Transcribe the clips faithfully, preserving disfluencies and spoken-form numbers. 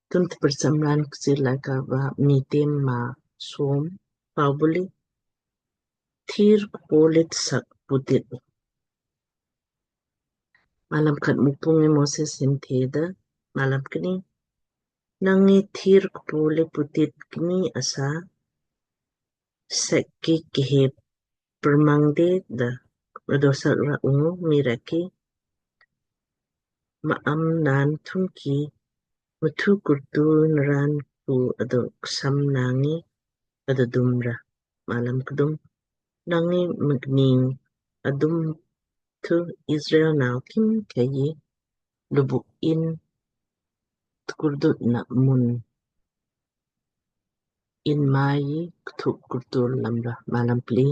Tun tprsam raan Kchiir Laaika va Miitem Maa som. Paubuli: Thiir kpolit sak putit. Malam khat. Mukpu ngi Moses hin theda, Malam kni. Nangi thiir kpolit putit kni asa sek ki kihep permang de da ado sak ra ungu mii rek ki ma'am naan thungki mthu kurtul naraan ku ado ksam nangi ado dum ra. Malam kdum. Nangi mkning adum thu Israel nau khimkhei lubuk in tkurdut na mun in mai kthuk kurtul lamra. Malam pli.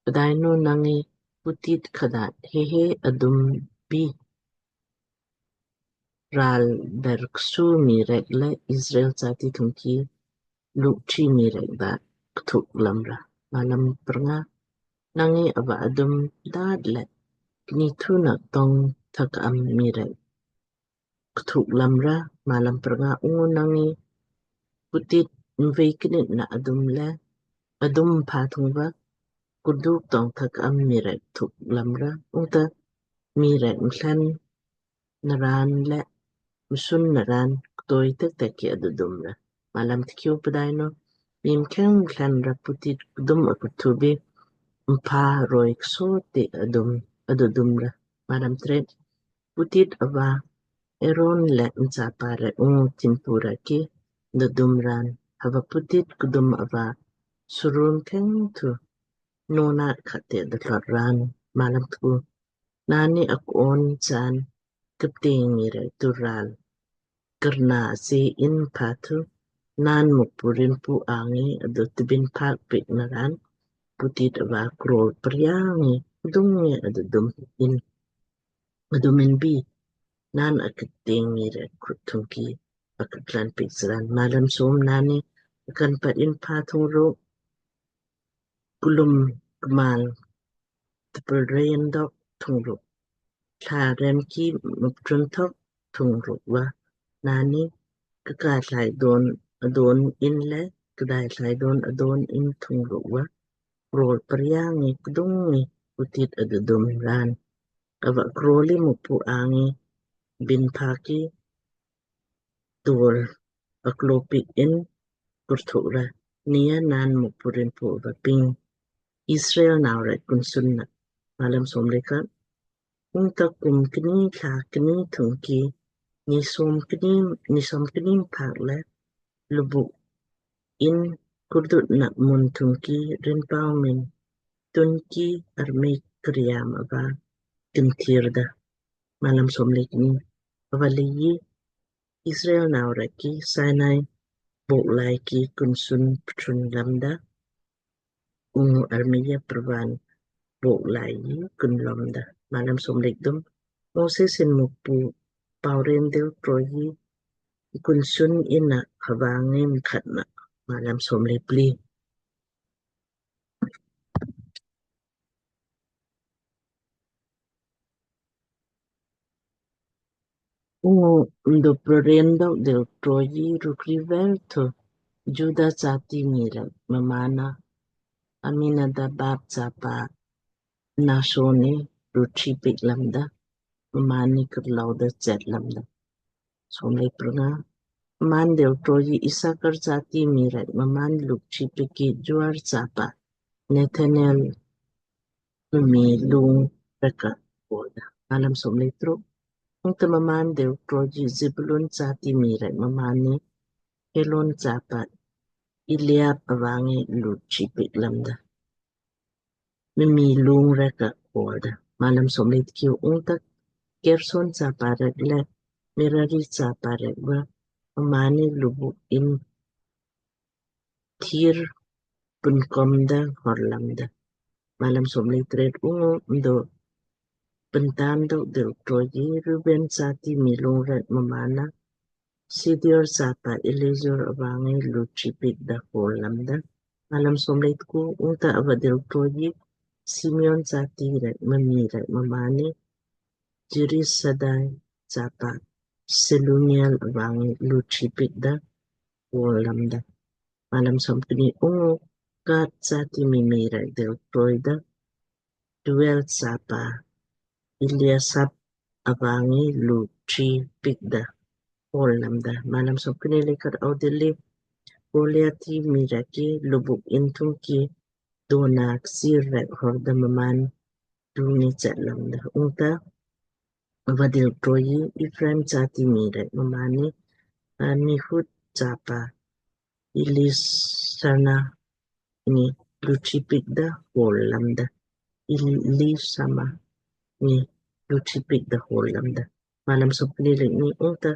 Pdainu nangi putit khadat hehe adum bi ral ber ksu mii rek le Israel jati thungki lukchi mii rek da kthuk lamra. Malam prnga. Nangi ava adum daat le kni thu na tong thak am mii rek kthuk lamra. Malam prnga. Ungu nangi putit mvei knit na adum le adum pha thung va kurduk tong thak am mii rek thuk lamra. Ungta mii rek mthlen naraan le msun naraan ktoi tek tek ki adudum ra. Malam tkiu. Pdainu mii mkheng mthlen ra putit kdum akuthu bi mpha roi kso ti adum adudum ra. Malam tret. Putit ava Eron le mchapa rek ungu thimpu rek ki dudum raan. Hava putit kdum ava surun kheng thu nonat khat te duthlot raan. Malam tku. Nani akon chaan kipting mii rek tu ral karna se in pha thu naan Mukpu rinpu angi adu tbin phak pik naraan putit ava krol priangi kdungi adu dum in adu min bi naan akipting mii rek khut thungki akiplan pik sraan. Malam som. Nani akan pat in pha thung ruk kulum kmal tpul ren dok thung ruk thla ren ki muptrun thok thung ruk va nani kaka thlai don adon in le kdai thlai don adon in thung ruk va krol priangi kdungi putit adudum raan. Ava kroli Mukpu angi bin pha ki tul aklopik in kurthuk ra. Nia naan Mukpu rinpu va ping Israel nau rek kunsun na. Malam som le khat. Ungta kum kni thla kni thungki ni som kni ni som kni phak le lubuk in kurdut na mun thungki rinpau min tunki armei kriam ava kintir da. Malam som le kni. Ava leiji Israel nau rek ki Sinai bok lai ki kunsun ptrun lamda. Ungu armei ya prvan bok lai kun lamda. Malam som le kdum. Moses in Mukpu pauren del troji kunsun ina havangi mkhatna. Malam som le pli. Ungu mdo prorendok del troji rukri vel thu Juda jati mii rek mmaanna Aminadab chapa Nashon ni rukri pik lamda, mmaanni kurlou da chet lamda. Som le prnga. Mmaan del troji Isakar jati mii rek mmaan lukchi piki Juar chapa Nethanel mii lung rek ka bolda. Malam som le truk. Ungta mmaan del troji Zebulun jati mii rek mmaanni Helon chapa Eliab avangi lukchi pik lamda. Mimi lung rek ka bolda. Malam som le tkiu. Ungta Gerson chapa rek le Merari chapa rek va mmaanni lubuk in thir punkom da hor lamda. Malam som le tret. Ungu mdo puntan dok del troji Ruben jati mii lung rek mmaanna Sidior chapa Elizur avangi lukchi pik da hor lamda. Malam som le tku. Ungta ava del troji Simeon jati rek mimi rek mmaanni Jurisadai chapa Selumiel avangi luchi piik da hol lamda. Malam somkni. Ungu Gad jati mii mii rek dil troi da Deuel chapa Eliasaph avangi luchi piik da hol lamda. Malam somkni le khat. Audilli Goliath mii rek ki lubuk inthung ki dona ksir rek hor da mmaan tungi chat lamda. Ungta vadil troi Ephraim jati mii rek mmaanni Amihud chapa Elisama ni luchi piik da hol lamda. Elisama ni luchi piik da hol lamda. Malam somkni le kni. Ungta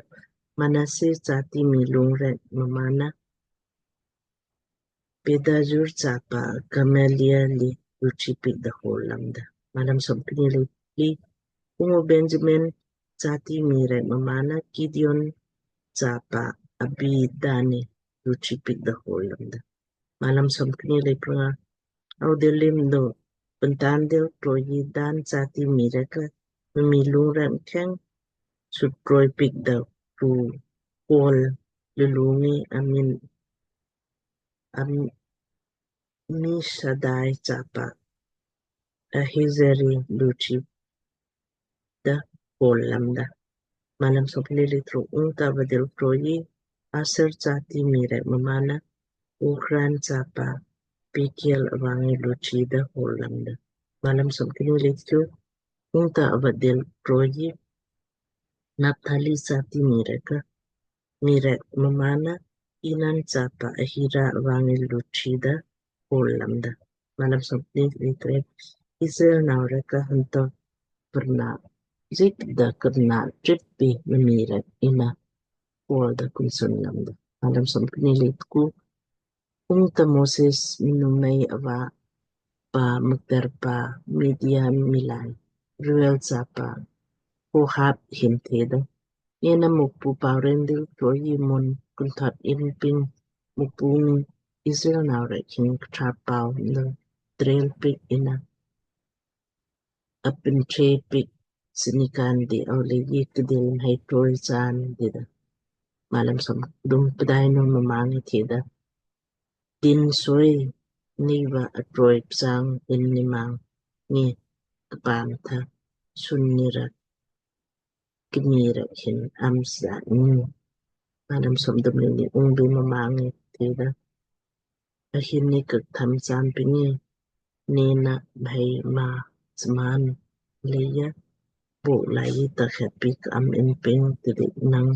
Manasseh jati mii lung rek mmaanna Pedahzur chapa Gamaliel li luchi piik da hol lamda. Malam somkni le pli. Ungu Benjamin jati mii rek mmaanna Gideoni chapa Abidan ni luchi piik da hol lamda. Malam somkni le pranga. Audilli mdo pantan dil troi Dan jati mii rek ka mii lung rek mkheng sutroi piik da pu hol lulu ngi amin Ammishaddai chapa Ahiezer ri luchi da hol lamda. Malam somkni le truk. Ungta vadil troi Aser jati mii rek mmaanna Okran chapa Pagiel avangi luchi da hol lamda. Malam somkni le tku. Ungta vadil troi Naphtali jati mii rek ka mii rek mmaanna Enan chapa Ahira avangi luchi da hol lamda. Malam somkni le tret. Israel nau rek ka hanto parna jik da karna trip pi mii rek inna hol da kunsun lamda. Malam somkni le tku. Ungta Moses mnumei ava pa mkterpa Midian miilai Reuel chapa Hobab hin theda, Neenna Mukpu paurin dil troi mun kunthot in ping, Mukpu ngi Israel nau rek hin kṭha pau mdo trel piik inna apin tre piik sini kandi, aule yi kdil mhai troi chaan dida. Malam somkdum. Pdainu mma ngi theda, Din soi, neiva atroi psang in nimaang ngi kpaam tha sun ni ra kmii ra hin am sa ni. Malam somkdum le kni. Ungbi mma ngi theda, Ahin ni kak tham chaan pingi, neenna mhai ma sman leija bok lai ta khat piik am in ping tidi nang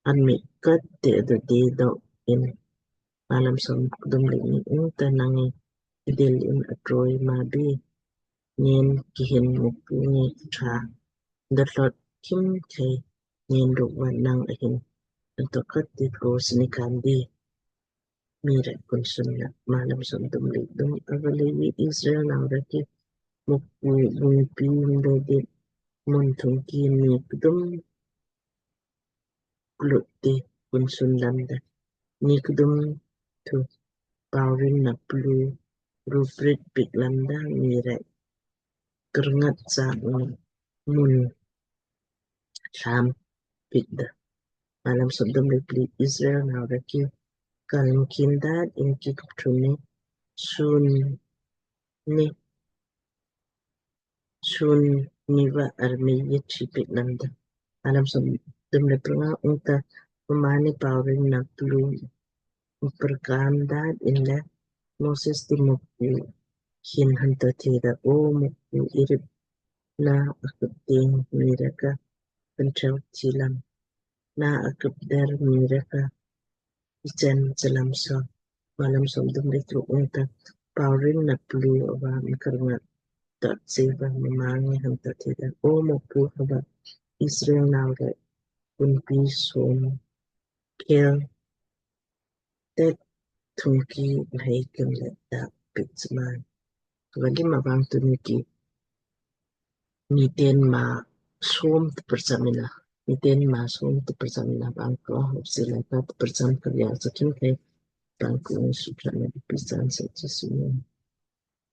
an mi kat te adu de do in. Malam somkdum le kni. Ungta nang ngi dil in atroi ma bi, neen kihin Mukpu ngi kṭha da tlot khim khai neen rukva nang ahin anto kat ti tlo sini kandi. Mii rek kunsun na. Malam somkdum le kdum. Avaleiji Israel nau rek ki Mukpu bungpi mdo di mun thungki mii kdum klut ti kunsun lamda. Mii kdum thu paurin na plu ruprit piik lamda, mii rek kerngat sa mun tham piik da. Malam somkdum le pli. Israel nau rek ki kalam kindat in ki kuptuni sun ni sun niva armei ye chi piik lamda. Malam somkdum le pranga. Ungta mma ni paurin na plu mperkam dat inle Moses ti Mukpu hin hanto theda, O Mukpu, irip na akupting mii rek ka penchau chilam, na akupder mii rek ka ichen chilam so. Malam somkdum le truk. Ungta paurin na plu ava mkerngat dot seva mma ngi hanto theda, O Mukpu, hava Israel nau rek kunpi som kel tek thungki mhai kin le da piik sman. Kavali mavang tuni ki miten ma som tpersamina. Miten ma som tpersamina bang ko hopsi leka tpersam karya sakin kai bang ko sukra na pisan sa chisuni.